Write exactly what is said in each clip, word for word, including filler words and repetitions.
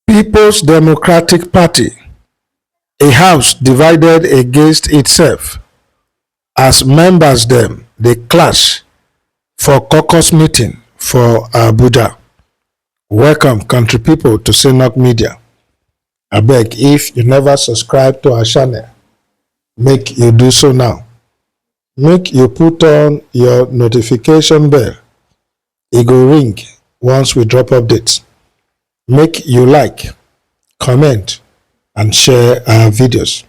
People's Democratic Party, a house divided against itself as members dem dey clash for caucus meeting for Abuja. Welcome, country people, to Synok Media. Abeg, if you never subscribe to our channel, make you do so now. Make you put on your notification bell. E go ring once we drop updates. Make you like, comment, and share our videos.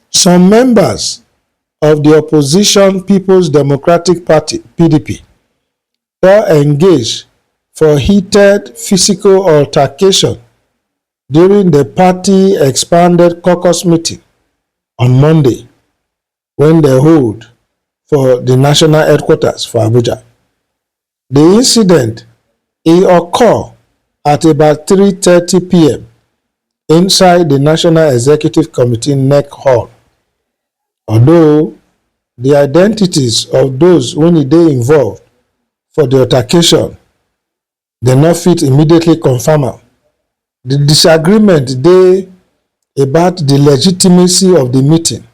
Some members of the opposition People's Democratic Party, P D P, don engage for heated physical altercation during the party expanded caucus meeting on Monday, when they hold for the national headquarters for Abuja. The incident, e occur at about three thirty p m inside the National Executive Committee, nec, hall. Although the identities of those wey e dey involved for the altercation, dem no fit immediately confirm am. The disagreement dey about the legitimacy of the meeting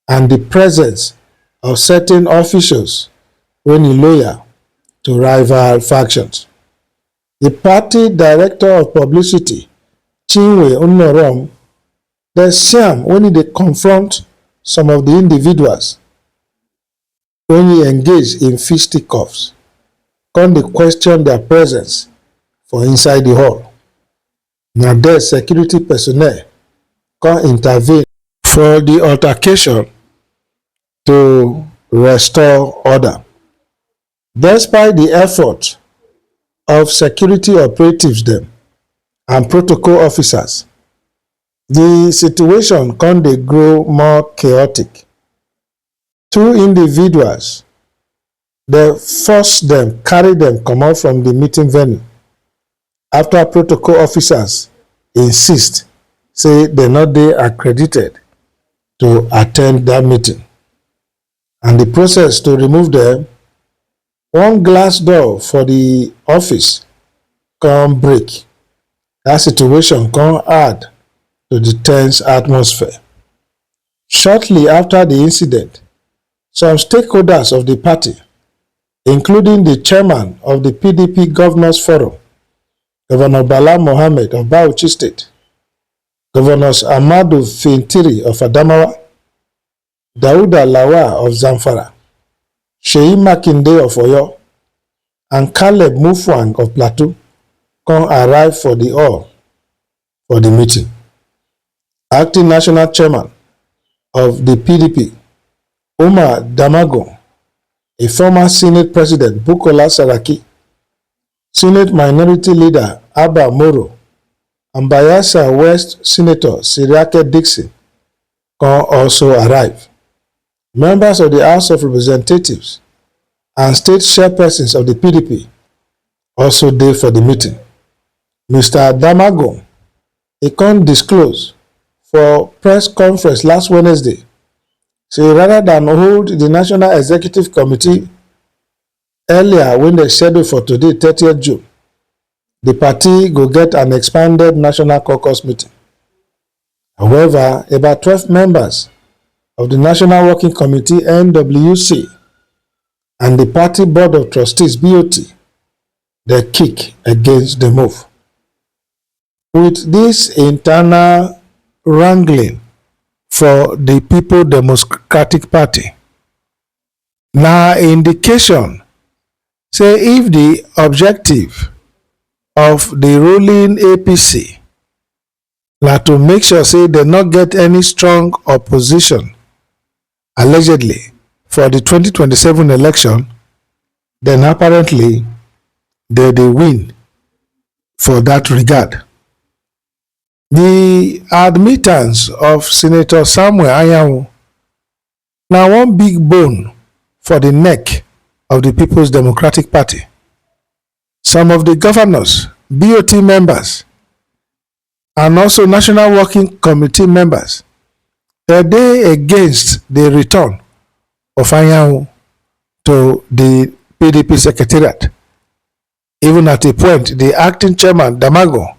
and the presence of certain officials wey e loyal to rival factions. The party director of publicity, Chinwe Nnorom, dem see am when e dey confront some of the individuals wey e engage in fisticuffs, come dey question their presence for inside the hall. Na there security personnel come intervene for the altercation to restore order. Despite the effort of security operatives dem and protocol officers, the situation come dey grow more chaotic. Two individuals, dem force dem, carry dem comot from the meeting venue after protocol officers insist say dem no dey accredited to attend that meeting. And the process to remove dem, one glass door for the office come break. That situation come add to the tense atmosphere. Shortly after the incident, some stakeholders of the party, including the chairman of the P D P Governors Forum, Governor Bala Mohammed of Bauchi State, Governors Ahmadu Fintiri of Adamawa, Dauda Lawal of Zamfara, Seyi Makinde of Oyo, and Caleb Mutfwang of Plateau, come arrive for the hall for the meeting. Acting national chairman of the P D P, Umar Damagum, a former Senate President, Bukola Saraki, Senate Minority Leader Abba Moro, and Bayelsa West Senator Seriake Dickson come also arrive. Members of the House of Representatives and state chairpersons of the P D P also dey for the meeting. Mister Damagum, e come disclose for press conference last Wednesday say rather than hold the National Executive Committee earlier wey dem schedule for today, thirtieth June, the party go get an expanded national caucus meeting. However, about twelve members of the National Working Committee, N W C, and the party Board of Trustees, B O T, dem kick against the move. With this internal wrangling for the People Democratic Party, na indication say if the objective of the ruling A P C na to make sure say dem no get any strong opposition, allegedly, for the twenty twenty-seven election, then apparently dem dey win for that regard. The admittance of Senator Samuel Anyanwu na one big bone for the neck of the People's Democratic Party. Some of the governors, B O T members, and also National Working Committee members, dem dey against the return of Anyanwu to the P D P secretariat. Even at a point, the acting chairman, Damagum,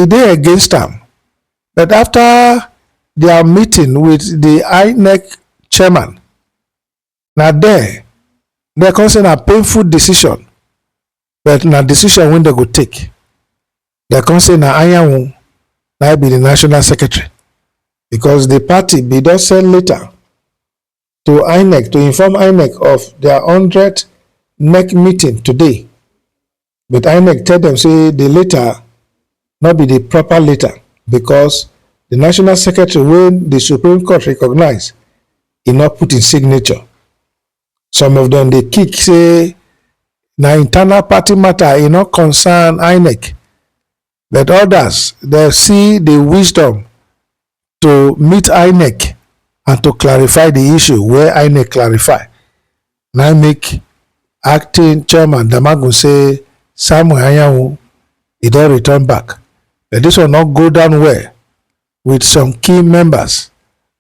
e dey against am. But after their meeting with the INEC chairman, na there dem come say na painful decision, but na decision wey dem go take. Dem come say na Anyanwu na be the national secretary, because the party bin don send letter to INEC to inform INEC of their hundred NEC meeting today. But INEC tell dem say the letter no be the proper letter, because the national secretary wey the Supreme Court recognize, e no put im signature. Some of dem dey kick say na internal party matter, e no concern INEC. But others, dem see the wisdom to meet INEC and to clarify the issue wey INEC clarify. Na im make acting chairman Damagum say Samuel Anyanwu, e don return back. But this one no go down well with some key members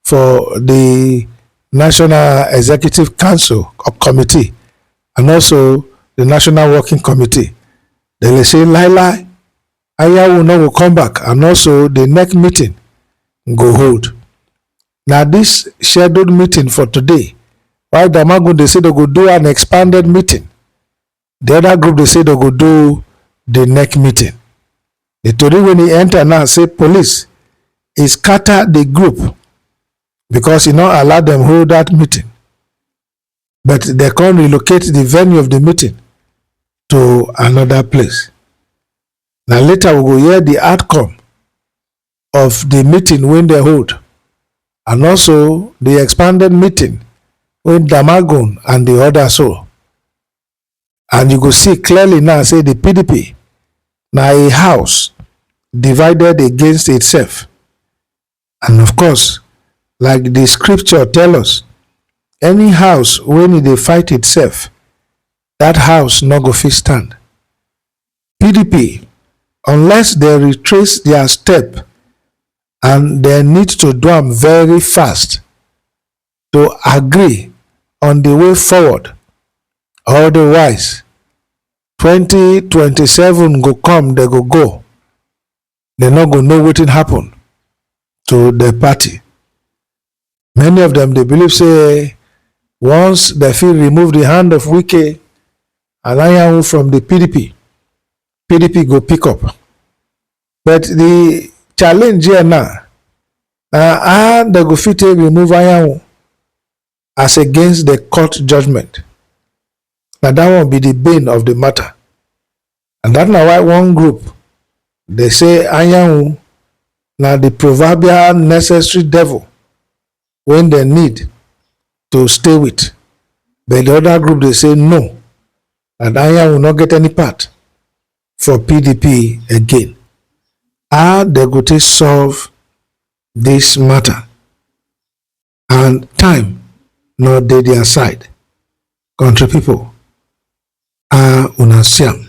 for the National Executive Council or committee, and also the National Working Committee. Dem dey say, "Lai lai, Anyanwu no go come back, and also the NEC meeting go hold." Na this scheduled meeting for today, while Damagum dey say dem go do an expanded meeting, the other group dey say dem go do the NEC meeting. The tori wey e enter now say police e scatter the group because e no allow dem hold that meeting, but dem come relocate the venue of the meeting to another place. Na later we go hear the outcome of the meeting wey dem hold, and also the expanded meeting wey Damagum and the others hold. And you go see clearly now say the PDP na a house divided against itself. And of course, like the scripture tell us, any house wey e dey fight itself, that house no go fit stand. PDP, unless dem retrace their step, and dem need to do am very fast to agree on the way forward. Otherwise, twenty twenty-seven go come, dem go go. Dem no go know wetin happen to the party. Many of dem dey believe say once dem fit remove the hand of Wike and Anyanwu from the PDP, PDP go pick up. But the challenge here now, na how dem go fit take remove Anyanwu as against the court judgment. Na that one be the bane of the matter. And that na why one group dey say Anyanwu na the proverbial necessary devil wey dem need to stay with. But the other group dey say no, that Anyanwu no get any part for PDP again. How dem go take solve this matter? And time no dey their side. Country people, how una see am?